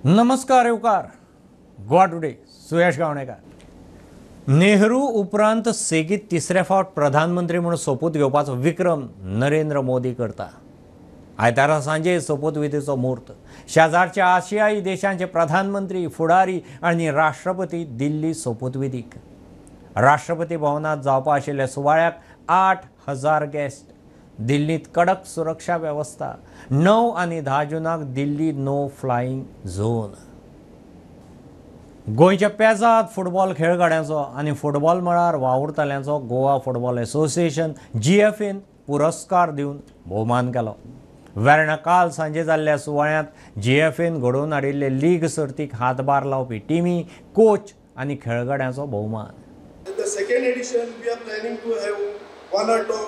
नमस्कार येवकार गोवा टुडे सुयश गावणेकर। नेहरू उपरांत सेगीत तिसरे फावट प्रधानमंत्री म्हणून सोपूत घेवपाचो विक्रम नरेंद्र मोदी करता। आयतारा सांजे सोपूतविधीचो मुहूर्त। शेजारच्या आशियाई देशांचे प्रधानमंत्री, फुडारी आनी राष्ट्रपती दिल्ली सोपूतविधीक। राष्ट्रपती भवनात जावपा आशिल्ल्या सुवाळ्याक 8000 गेस्ट। दिल्लीत कडक सुरक्षा वेवस्था। 9 आनी 10 जूनाक दिल्ली नो फ्लाइंग झोन। गोंयच्या पेजाद फुटबॉल खेळगड्यांचो आनी फुटबॉल मळार वावुरतल्यांचो गोवा फुटबॉल एसोसिएशन जीएफएन पुरस्कार दिवन भोवमान केलो। वेर्णा काल सांजे जाल्ल्या सुवाळ्यांत जीएफएन घडोवन हाडिल्ले लीग सर्तीक हातभार लावपी टिमी, कोच आनी खेळगड्यांचो भोवमान। The second edition, we are planning to have one or two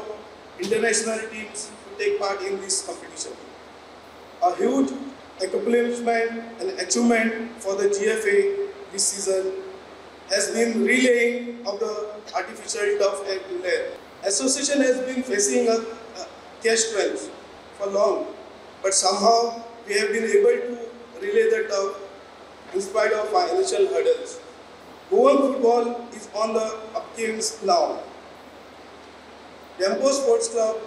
international teams to take part in this competition. A huge accomplishment and achievement for the GFA this season has been relaying of the artificial turf at Lair. Association has been facing a cash crunch for long, but somehow we have been able to relay the turf in spite of financial hurdles. Goan football is on the upswing now. Dempo Sports Club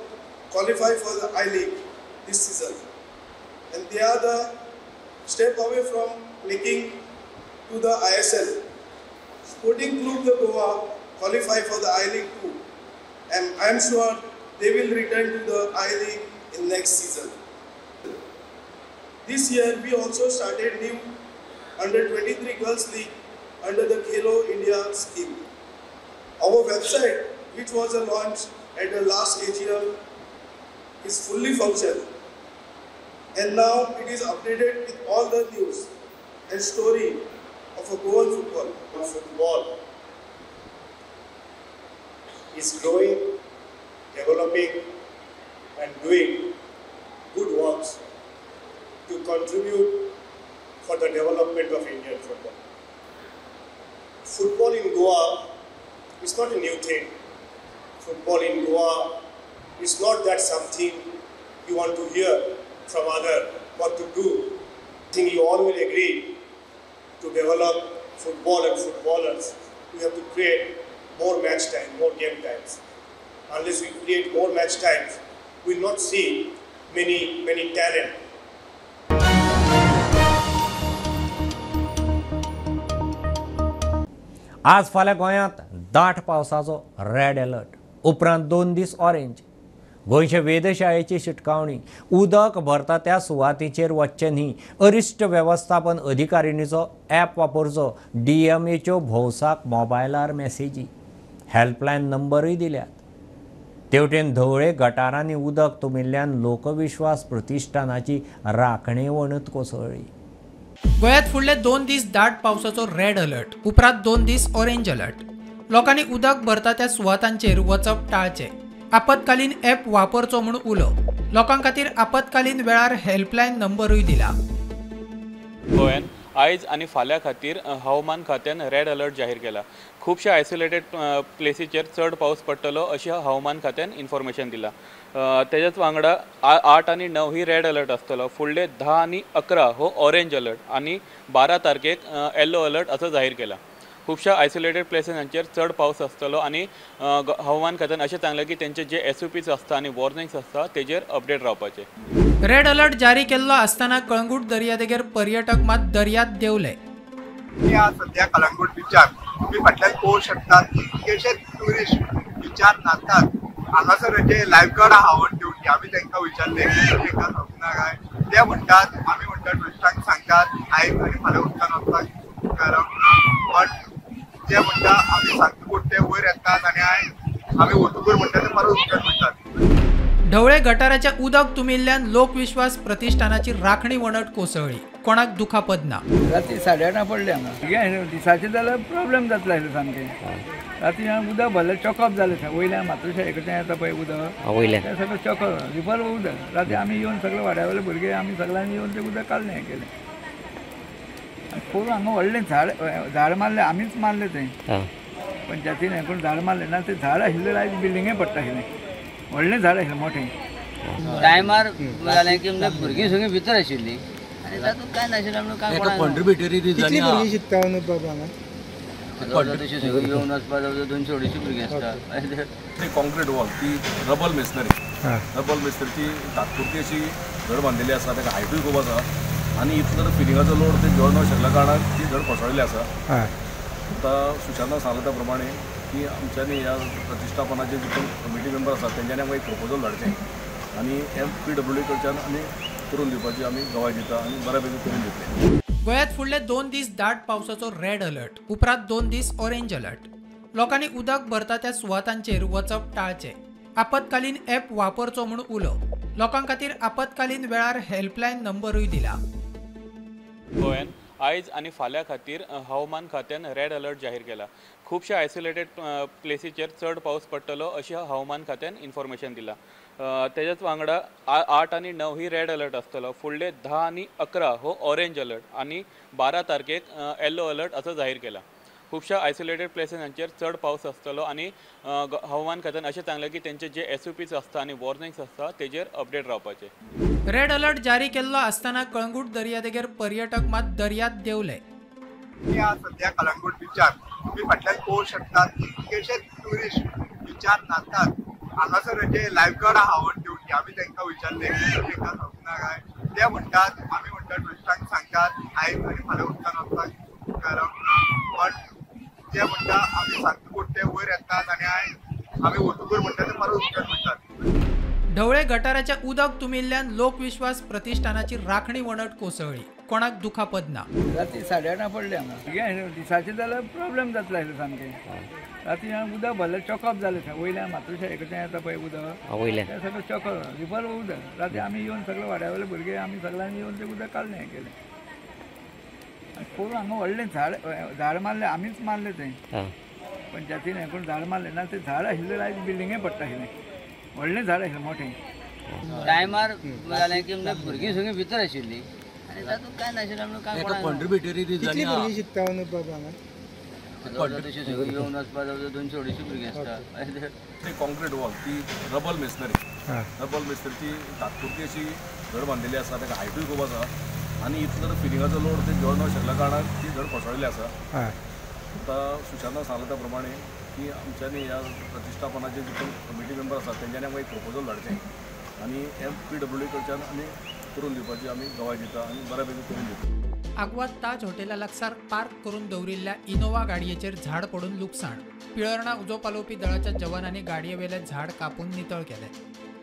qualify for the I-League this season, and they are the step away from making to the ISL. Sporting Club de Goa qualify for the I-League too, and I am sure they will return to the I-League in next season. This year we also started new Under 23 Girls League under the Khelo India scheme. Our website, which was launched at the last AGM, is fully functional, and now it is updated with all the news and story of a Goan football. Football is growing, developing and doing good works to contribute for the development of Indian football. Football in Goa is not a new thing. Football in Goa is not that something you want to hear from other what to do. I think you all will agree to develop football and footballers, we have to create more match time, more game times. Unless we create more match times, we will not see many, many talent. आज फाल्यां गोंयांत दाट पावसाचो red alert, उपरांत 2 दीस orange. गोंयचे वेधशाळेची शिटकावणी, उदक भरता त्या सुवातीचेर वचचें न्ही, अरिश्ट वेवस्थापन अधिकारिणीचो ॲप वापरचो, डीएमएच्यो भौसाक मोबायलार मॅसेजी, हेल्पलायन नंबरूय दिल्यात। तेवटेन धवळे गटारांनी उदक तुमिल्ल्यान लोकविश्वास प्रतिश्ठानाची राखणे वणत कोसळ्ळी। गोंयांत फुडले 2 दीस दाट पावसाचो रेड अलर्ट, उपरांत 2 दीस ऑरेंज अलर्ट। लोकांनी उदक भरता त्या सुवातांचेर वचप टाळचें, आपत्कालीन ॲप वापरचो म्हूण उलो। लोकां खातीर आपत्कालीन वेळार हेल्पलायन नंबरूय दिला। गोंयांत आयज आनी फाल्यां खातीर हवामान खात्यान रेड अलर्ट जाहीर केला। खुबश्या आयसोलेटेड प्लेसीचेर चड पावस पडटलो अशें हवामान खात्यान इन्फॉर्मेशन दिलां। तेज्याच वांगडा 8 आनी 9 ही रेड अलर्ट आसतलो, फुडले 10 आनी 11 हो ऑरेंज अलर्ट आनी 12 तारखेक येल्लो अलर्ट असो जाहीर केला। खुबश्या आयसोलेटेड प्लेसींचेर चड पावस आसतलो आनी हवामान खात्यान अशें सांगलें की तेंचे जे एसओपीस आसता आनी वॉर्निंग्स आसता तेजेर अपडेट रावपाचें। रेड अलर्ट जारी केल्लो आसतना कळंगूट दर्यादेगेर पर्यटक मात दर्यात देंवले। सध्या कळंगूट बिचार तुम्ही फाटल्यान पळोवंक शकतात कितकेशे ट्युरिस्ट बिचार न्हातात। हांगासर जे लायफगार्ड आहा ऑन ड्युटी, आमी तांकां विचारलें तांकां सांगना काय, ते म्हणटात आमी म्हणटात ट्युरिस्टांक सांगतात आयज आनी फाल्यां उदकान वचपाक अलावड ना, बट ते म्हणटा आमी सांगता कोण ते वयर येतात आनी आमी वतकूर म्हणटा ते परत उदकान वयतात। ढवळे गटाराच्या उदक तुमिल्ल्यान लोकविश्वास प्रतिष्ठानाची राखणी वणट कोसळ्ळी, कोणाक दुखापत ना। राती 8:30 पडले हांगा, दिसाचे जाल्यार प्रॉब्लेम जातलो आसलो सामकें। राती उदक भरलें, चॉकअप जालें, वयल्यान मातोशाळे कडच्यान येता पळय उदक, तें सगळें चॉकअप रिवर उदक। राती आमी येवन सगळे वाड्या वयले भुरगे आमी सगळ्यांनी येवन तें उदक काडलें हें केलें। पोरूं हांगा व्हडलें झाड झाड मारलें, आमीच मारलें तें पंचायतीन हें करून झाड मारलें ना, तें झाड आशिल्लें आयज बिल्डिंगे पडटा आशिल्लें, व्हडलें झाड आशिल्लें मोठें। टायमार जालें की म्हणजे भुरगीं सगळीं भितर आशिल्लीं आनी तातूंत कांय नाशिल्लें म्हणून काय कॉन्ट्रिब्युटरी कितली भुरगीं शिकता बाबा हांगा? तशें सगळीं येवन वचपा जवळ 200-250 भुरगीं आसता. ती कॉन्क्रीट वॉल ती रबल मेसनरी, रबल मेसनरीची तात्पुरती अशी घड बांदिल्ली आसा. ताका हायटूय खूब आसा आनी इतलो फिलिंगाचो लोड ते घेवन शकल्या कारणान ती घड कोसळिल्ली आसा. आतां सुशांतान सांगला त्या प्रमाणे की आमच्यांनी ह्या प्रतिश्ठापनाचे जे कोण कमिटी मेंबर आसात तेंच्यांनी आमकां एक प्रपोजल धाडचें आनी MPWD कडच्यान आमी करून दिवपाची आमी गवाय दिता आनी बऱ्या पैकी करून दितले. गोव्यात फुडले 2 दीस दाट पावसाचो रेड अलर्ट, उपरांत 2 दीस ऑरेंज अलर्ट. लोकांनी उदक भरता त्या सुवातांचेर वचप टाळचें. आपत्कालीन ॲप वापरचो म्हूण उलो. लोकां खातीर आपत्कालीन वेळार हेल्पलायन नंबरूय दिला. गोव्यान आयज आनी फाल्यां खातीर हवामान खात्यान रेड अलर्ट जाहीर केला. खुबश्या आयसोलेटेड प्लेसीचेर चड पावस पडटलो अशें हवामान खात्यान इन्फॉर्मेशन दिलां. तेज्याच वांगडा 8 आनी 9 ही रेड अलर्ट आसतलो. फुडले 10 आनी 11 हो ऑरेंज अलर्ट आनी 12 तारखेक येल्लो अलर्ट असो जाहीर केला. खुबश्या आयसोलेटेड प्लेसींचेर चड पावस आसतलो आनी हवामान खात्यान अशें सांगलें की तेंचे जे SOPs आसता आनी वॉर्निंग्स आसता तेजेर अपडेट रावपाचें. रेड अलर्ट जारी केल्लो आसतना कळंगूट दर्यादेगेर पर्यटक मात दर्यात देंवले. सध्या कळंगूट बिचार तुम्ही फाटल्यान पळोवंक शकतात कितकेशे ट्युरिस्ट बिचार न्हातात. हांगासर जे लायफगार्ड आहा ऑन ड्युटी आमी तांकां विचारलें तांकां समजना काय ते म्हणटात आमी म्हणटात ट्युरिस्टांक सांगतात आयज आनी फाल्यां उदकान वचपाक गरज ना, पण ते म्हणटा आमी सांगतकूच ते वयर येतात आनी आमी वतकूच म्हणटा ते परत उदकान म्हणटात. ढवळे गटाराच्या उदक तुमिल्ल्यान लोकविश्वास प्रतिष्ठानाची राखणी वणट कोसळ्ळी. कोणाक दुखापत ना. राती 8:30 पडले हांगा. दिसाचें जाल्यार प्रॉब्लेम जातलो आसलो सामकें. राती उदक भरलें चॉकअप जालें वयल्यान मातोशाळे कडच्यान येता पळय उदक तें सगळें चॉकअप रिबर उदक. राती आमी येवन सगळे वाड्या वयले भुरगे आमी सगळ्यांनी येवन तें उदक काडलें हें केलें. पोरून हांगा व्हडलें झाड झाड मारलें आमीच मारलें तें पंचायतीन हें करून झाड मारलें ना तें झाड आशिल्लें आयज बिल्डिंगे पडटा आशिल्लें. व्हडलें झाड आशिल्लें मोठें. टायमार जालें की म्हणजे भुरगीं सगळीं भितर आशिल्लीं आनी तातूंत कांय नाशिल्लें म्हणून काय कॉन्ट्रिब्युटरी कितली भुरगीं शिकता बाबा हांगा? तशें सगळीं येवन वचपा जवळ 200-250 भुरगीं आसता. ती कॉन्क्रीट वॉल ती रबल मेसनरी, रबल मेसनरीची तात्पुरती अशी घड बांदिल्ली आसा. ताका हायटूय खूब आसा आनी इतलो फिलिंगाचो लोड ते घेवन शकल्या कारणान ती घड कोसळिल्ली आसा. आतां सुशांतान सांगला त्या प्रमाणे की आमच्यांनी ह्या प्रतिश्ठापनाचे जे कोण कमिटी मेंबर आसात तेंच्यांनी आमकां एक प्रपोजल धाडचें आनी MPWD कडच्यान आमी करून दिवपाची आमी गवाय दिता आनी बऱ्या पैकी करून दिता. आगवाद ताज हॉटेला लागसार पार्क करून दवरिल्ल्या इनोवा गाडयेचेर झाड पडून लुकसाण. पिळर्णा उजो पालोवपी दळाच्या जवानांनी गाडयेवेलें झाड कापून नितळ केलें.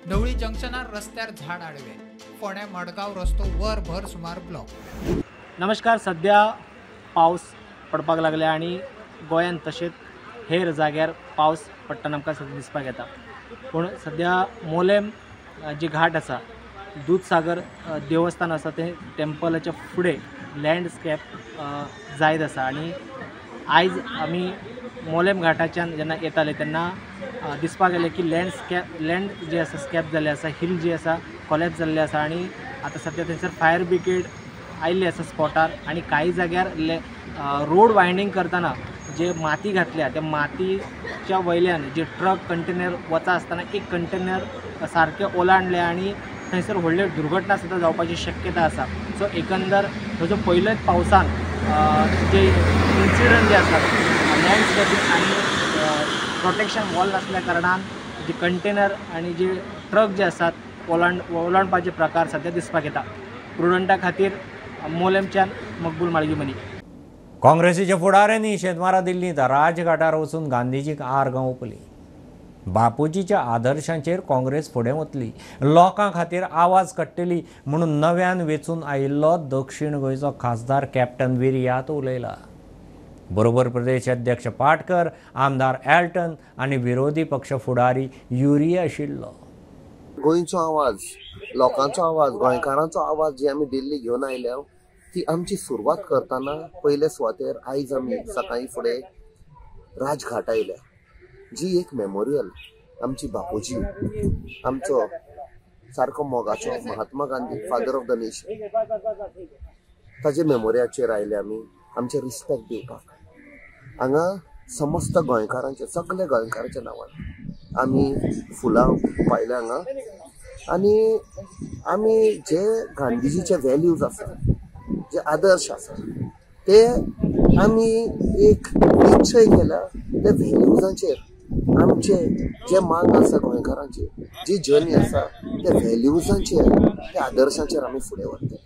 ढवळी जंक्शनार रस्त्यार झाड आडवे. फोंड्या मडगांव रस्तो वरभर सुमार ब्लॉक. नमस्कार. सध्या पावस पडपाक लागल्या आनी गोंयांत तशेंच हेर जाग्यार पावस पडटना आमकां सद्या दिसपाक येता. पूण सध्या मोलेम जी घाट आसा, दूदसागर देवस्थान आसा तें टेम्पलाच्या फुडें लँडस्केप जायत आसा आनी आयज आमी मोलेम घाटाच्यान जेन्ना येताले तेन्ना दिसपाक गेलें की लँड जे आसा स्कॅप जाल्लें आसा, हिल जी आसा कोलॅप्स जाल्लें आसा आनी आतां सद्या थंयसर फायर ब्रिगेड आयिल्ली आसा स्पॉटार आनी कांय जाग्यार रोड वायंडींग करतना जे माती घातल्या त्या मातीच्या वयल्यान जे ट्रक कंटेनर वता आसतना एक कंटेनर सारकें ओलांडलें आनी थंयसर व्हडल्यो दुर्घटना सुद्दां जावपाची शक्यता आसा. सो एकंदर हो जो पयलेच पावसान जे इन्सिडंट जे आसात लँडस्केपींग आनी प्रोटेक्शन वॉल नासल्या कारणान जे कंटेनर आनी जे ट्रक जे आसात ओलांडपाचे प्रकार सद्या दिसपाक येता. प्रुडंटा खातीर मोलेमच्यान मकबूल माळगीमनी. काँग्रेसीच्या फुडाऱ्यांनी शेतमारा दिल्लींत राजघाटार वचून गांधीजीक आर्गां ओंपली. बापूजीच्या आदर्शांचेर काँग्रेस फुडें वतली, लोकां खातीर आवाज काडटली म्हणून नव्यान वेंचून आयिल्लो दक्षिण गोंयचो खासदार कॅप्टन विरियात उलयला. बरोबर प्रदेश अध्यक्ष पाटकर, आमदार एल्टन आनी विरोधी पक्ष फुडारी युरी आशिल्लो. गोंयचो आवाज, लोकांचो आवाज, गोंयकारांचो आवाज जी आमी दिल्ली घेवन आयल्या ती आमची सुरवात करतना पयले सुवातेर आयज आमी सकाळीं फुडें राजघाट आयल्या, जी एक मेमोरियल आमची बापूजी, आमचो सारको मोगाचो Mahatma Gandhi, father of the nation, ताजे मेमोरियाचेर आयले आमी आमचे रिस्पेक्ट दिवपाक. हांगा समस्त गोंयकारांचे, सगळे गोंयकारांच्या नांवान आमी फुलां पायल्या हांगा आनी आमी जे गांधीजीचे व्हॅल्यूज आसा जे आदर्श आसा ते आमी एक निश्चय केला. त्या व्हॅल्यूजांचेर आमचे जे मांग आसा गोंयकारांची, जी जर्नी आसा त्या व्हॅल्यूजांचेर, त्या आदर्शांचेर आमी फुडें वतले.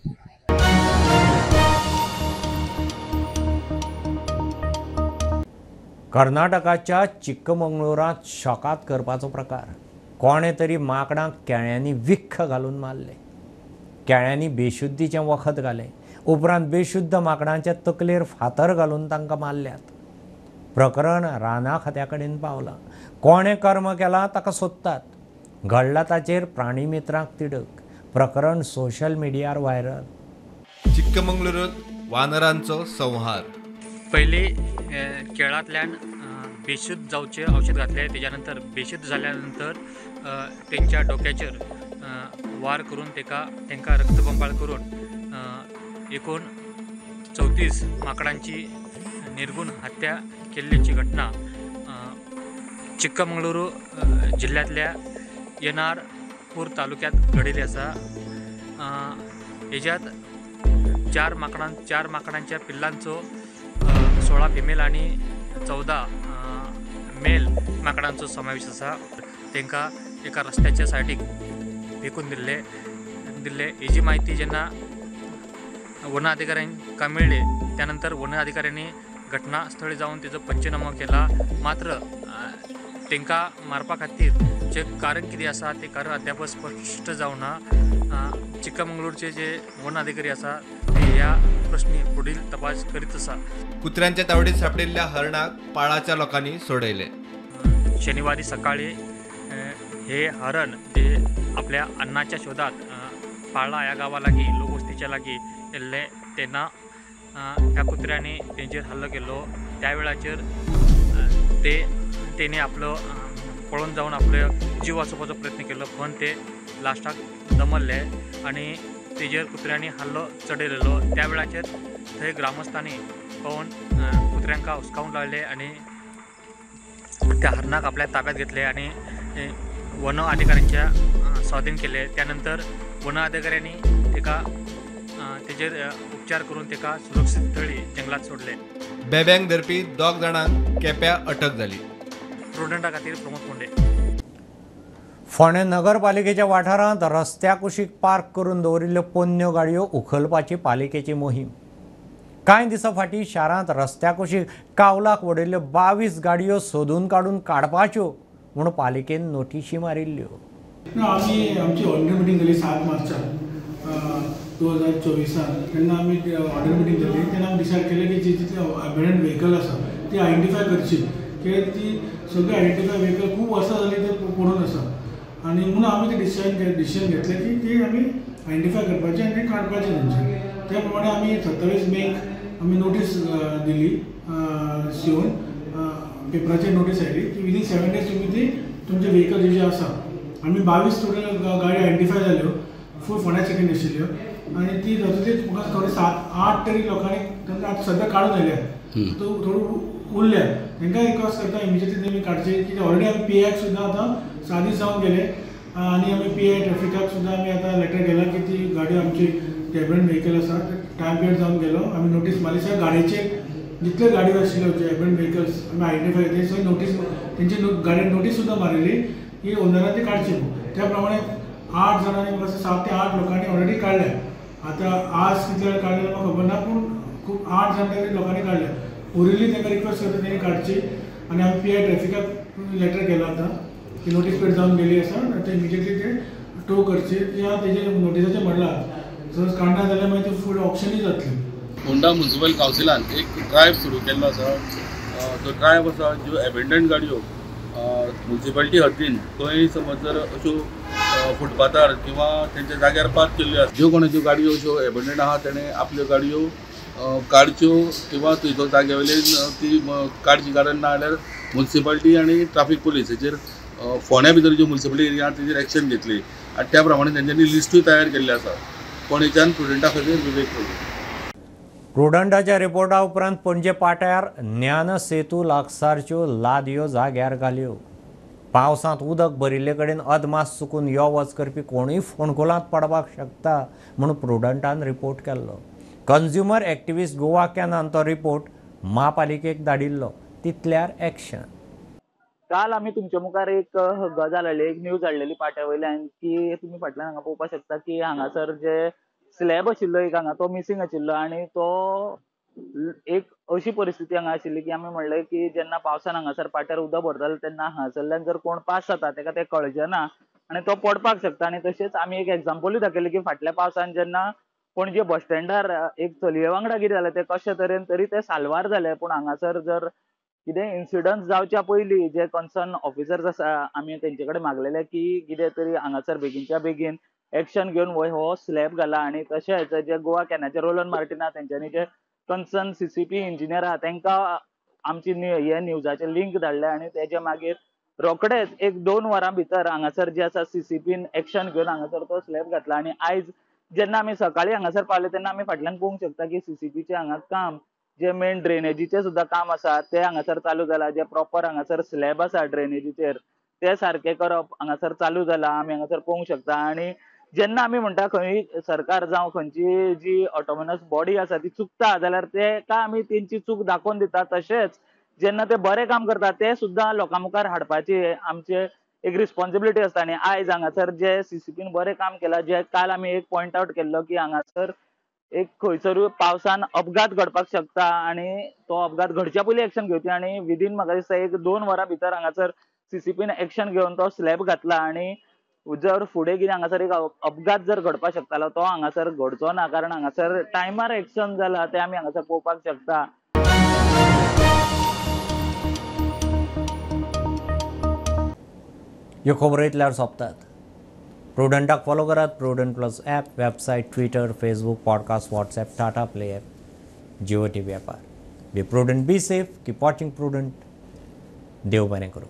कर्नाटकाच्या चिक्कमंगळुरांत शॉकात करपाचो प्रकार. कोणें तरी माकडांक केळ्यांनी विख घालून मारले. केळ्यांनी बेशुद्धीचें वखद घालें. उपरांत बेशुद्ध माकडांच्या तकलेर फातर घालून तांकां मारल्यात. प्रकरण राना खात्या कडेन पावलां. कोणें कर्म केलां ताका सोदतात. घडला ताचेर प्राणी मित्रांक तिडक. प्रकरण सोशल मिडियार व्हायरल. चिक्कमंगळुरूंत वानरांचो संहार. पयलीं केळांतल्यान बेशुद्ध जावचें औषध घातलें, तेज्या नंतर बेशुद्ध जाल्या नंतर तेंच्या डोक्याचेर वार करून तांकां रक्तबंबाळ करून एकूण 34 माकडांची निर्गुण हत्या केल्ल्याची घटना चिक्कमंगळुरू जिल्ल्यांतल्या येनारपूर तालुक्यांत घडिल्ली आसा. हेज्यात चार माकडांच्या पिल्लांचो 16 फिमेल आनी 14 मेल माकडांचो समावेश आसा. तांकां एका रस्त्याच्या सायडीक फेकून दिल्ले दिल्ले हेजी म्हायती जेन्ना वन अधिकाऱ्यांक मेळ्ळी त्यानंतर वन अधिकाऱ्यांनी घटनास्थळी जावन तेजो पंचनामो केला. मात्र तांकां मारपा खातीर जे कारण कितें आसा तें कारण अद्याप स्पश्ट जावना. चिक्कमंगळूरचे जे वन अधिकारी आसा ते ह्या प्रश्नी फुडील तपास करीत आसा. कुत्र्यांच्या तावडीत सापडिल्ल्या हरणाक पाळाच्या लोकांनी सोडयले. शनिवारी सकाळी हे हरण ते आपल्या अन्नाच्या शोधात पाळा ह्या गांवा लागीं लोकवस्तीच्या लागीं येल्ले तेन्ना ह्या कुत्र्यांनी तेंचेर हल्लो केल्लो. त्या वेळाचेर तेणे आपलो पळून जावन आपलो जीव वाचोवपाचो प्रयत्न केलो, पण ते लास्टाक दमल्ले आनी तेजेर कुत्र्यांनी हल्लो चडयलेलो. त्या वेळाचेर थंय ग्रामस्थांनी पळोवन कुत्र्यांक हुसकावून लायले आनी त्या हरणाक आपल्या ताब्यात घेतले आनी वन अधिकाऱ्यांच्या स्वाधीन केले. त्यानंतर वन अधिकाऱ्यांनी ताका तेजेर उपचार करून ताका सुरक्षीत थळी जंगलात सोडले. बेब्यांक धरपी 2 जाणांक केप्यां अटक जाली. प्रुडंटा खातीर प्रमोद मुंडे. फोंडें नगरपालिकेच्या वाठारांत रस्त्या कुशीक पार्क करून दवरिल्ल्यो पोन्न्यो गाडयो उखलपाची पालिकेची मोहीम. कांय दिसां फाटीं शारांत रस्त्या कुशीक कावलाक वडयल्ल्यो 22 गाडयो सोदून काडून काडपाच्यो म्हूण पालिकेन नोटिशी मारिल्ल्यो. आमी आमची ऑर्डिनरी मिटींग जाली 7 मार्चाक 2024 तेन्ना आमी ऑर्डिनरी मिटींग जाली तेन्ना आमी डिसायड केलें की जी जितली अबेंडन व्हेकल आसा ती आयडेंटिफाय करची, कित्याक ती सगळी आयडेंटिफाय व्हेकल खूब वर्सां जाली ते पडून आसा आनी म्हणून आमी ते डिसिजन घेतलें की ती आमी आयडेंटिफाय करपाची आनी ते काडपाचें तेंचे. त्या प्रमाणे आमी 27 मेक आमी नोटीस दिली, शिवून पेपराचेर नोटीस आयली की विदीन 7 डेज तुमी ती तुमचे व्हेकल जे जे आसा. आमी 22 टोटल गाडी आयडेंटिफाय जाल्यो, फूल फोंड्या सिटीन आशिल्ल्यो आनी ती तातूंतली म्हाका थोडे 7-8 तरी लोकांनी तांकां आतां सद्या काडून आयल्या, थोडो उरल्या. तांकां रिक्वेस्ट करता इमिजिएटली तेमी काडचे, कित्याक ऑलरेडी आमी पी आयक सुद्दां आतां 7 दीस जावन गेले आनी आमी पी I ट्रॅफिकाक सुद्दां आमी आतां लेटर केला की ती गाडी आमची एबेंडन व्हेकल आसा, टायम पिरियड जावन गेलो. आमी नोटीस मारली सगळ्या गाडयेचेर, जितले गाडयो आशिल्ल्यो जे एबेंडन व्हेकल्स आमी आयडेंटिफाय केले सगळे नोटीस तेंची गाडयेर नोटीस सुद्दां मारिल्ली की ओनरान ती काडची. त्या प्रमाणे 8 जाणांनी म्हाका 7 ते 8 लोकांनी ऑलरेडी काडल्या. आतां आज कितले काडले म्हाका खबर ना, पूण खूब 8 जाण तरी लोकांनी काडल्या. उरिल्ली तांकां रिक्वेस्ट करता तेणी काडची आनी आमी पी I ट्रॅफिकाक लेटर केला आतां की नोटीस पिरियड जावन गेली आसा ते इमिजिएटली ते टो करची किंवा तेजे नोटिसाचेर म्हणलां जर काडना जाल्यार मागीर ते फुडें ऑप्शनूय जातलें. होंडा म्युनिसिपल कावन्सिलान एक ड्रायव्ह सुरू केल्लो आसा. जो ड्रायव्ह आसा ज्यो एबेंडन गाडयो म्युनिसिपालिटी हद्दीन खंय समज जर अश्यो फुटपाथार किंवा तेंच्या जाग्यार पार्क केल्ल्यो आसा, ज्यो कोणाच्यो गाडयो अश्यो एबेंडन आहा तेणें आपल्यो गाडयो काडच्यो किंवा थंयचो जाग्या वयल्यान ती काडची, कारण ना जाल्यार म्युनिसिपालिटी आनी ट्राफीक पुलीस हेचेर फोंड्या भितर ज्यो म्युनिसिपालिटी एरिया आहा तेजेर एक्शन घेतली आनी त्या प्रमाणे तेंच्यांनी लिस्टूय तयार केल्ली आसा. पणजेच्यान प्रुडंटा खातीर विवेक प्रभू. प्रुडंटाच्या रिपोर्टा उपरांत पणजे पाट्यार ज्ञानसेतू लागसारच्यो लादयो जाग्यार घाल्यो. पावसांत उदक भरिल्ले कडेन अदमास चुकून यो वच करपी कोणूय फोंडकुलांत पडपाक शकता म्हूण प्रुडंटान रिपोर्ट केल्लो. कंज्युमर एक्टिविस्ट गोवा कॅनान तो रिपोर्ट म्हापालिकेक धाडिल्लो. तितल्यार एक्शन. काल आमी तुमच्या मुखार एक गजाल हाडली, एक न्यूज हाडलेली पाट्या वयल्यान की तुमी फाटल्यान हांगा पळोवपाक शकता की हांगासर जे स्लॅब आशिल्लो एक हांगा तो मिसिंग आशिल्लो आनी तो एक अशी परिस्थिती हांगा आशिल्ली की आमी म्हणलें की जेन्ना पावसान हांगासर पाट्यार उदक भरतालें तेन्ना हांगासरल्यान जर कोण पास जाता तेका तें कळचें ना आनी तो पडपाक शकता. आनी तशेंच आमी एक एग्जाम्पलूय दाखयलें की फाटल्या पावसान जेन्ना पणजे बस स्टँडार एक चलये वांगडा कितें जालें तें कशे तरेन तरी तें साल्वार जालें, पूण हांगासर जर कितें इन्सिडंट जावच्या पयलीं जे कन्सर्न ऑफिसर्स आसा आमी तेंचे कडेन मागलेले की कितें तरी हांगासर बेगीनच्या बेगीन एक्शन घेवन हो स्लॅब घाला. आनी तशेंच जे गोवा कॅनाचे रोलन मार्टिना तेंच्यांनी जे कन्सर्न CCP engineer आहा तेंकां आमची हे न्यूजाचे लिंक धाडले आनी तेजे मागीर रोखडेच 1-2 वरां भितर हांगासर जे आसा CCPन एक्शन घेवन हांगासर तो स्लॅब घातला. आनी आयज जेन्ना आमी सकाळी हांगासर पावले तेन्ना आमी फाटल्यान पळोवंक शकता की CCPचें हांगा काम जे मेन ड्रेनेजीचें सुद्दां काम आसा तें हांगासर चालू जाला, जे प्रॉपर हांगासर स्लॅब आसा ड्रेनेजीचेर ते सारकें करप हांगासर चालू जाला, आमी हांगासर पळोवंक शकता. आनी जेन्ना आमी म्हणटा खंय सरकार जावं खंयची जी ऑटोनॉमस बॉडी आसा ती चुकता जाल्यार तेका आमी तेंची चूक दाखोवन दिता, तशेंच जेन्ना ते बरें काम करता ते सुद्दां लोकां मुखार हाडपाची आमचे एक रिस्पॉन्सिबिलिटी आसता. आनी आयज हांगासर जे CCPन बरें काम केलां, जे काल आमी एक पॉयंट आवट केल्लो की हांगासर एक खंयसरूय पावसान अपघात घडपाक शकता आनी तो अपघात घडच्या पयलीं एक्शन घेवची आनी विदीन म्हाका दिसता 1-2 वरां भितर हांगासर CCPन एक्शन घेवन तो स्लॅब घातला. आनी जर फुडें कितें हांगासर एक अपघात जर घडपाक शकतालो तो हांगासर घडचो ना, कारण हांगासर टायमार एक्शन जाला तें आमी हांगासर पळोवपाक शकता. ह्यो खबरो इतल्यार सोंपतात. प्रुडंटाक फॉलो करात. Prudent plus app, website, Twitter, Facebook, podcast, WhatsApp, Tata Play app, Jio TV ॲपार. Be prudent, be safe, keep watching Prudent. देव बरें करूं.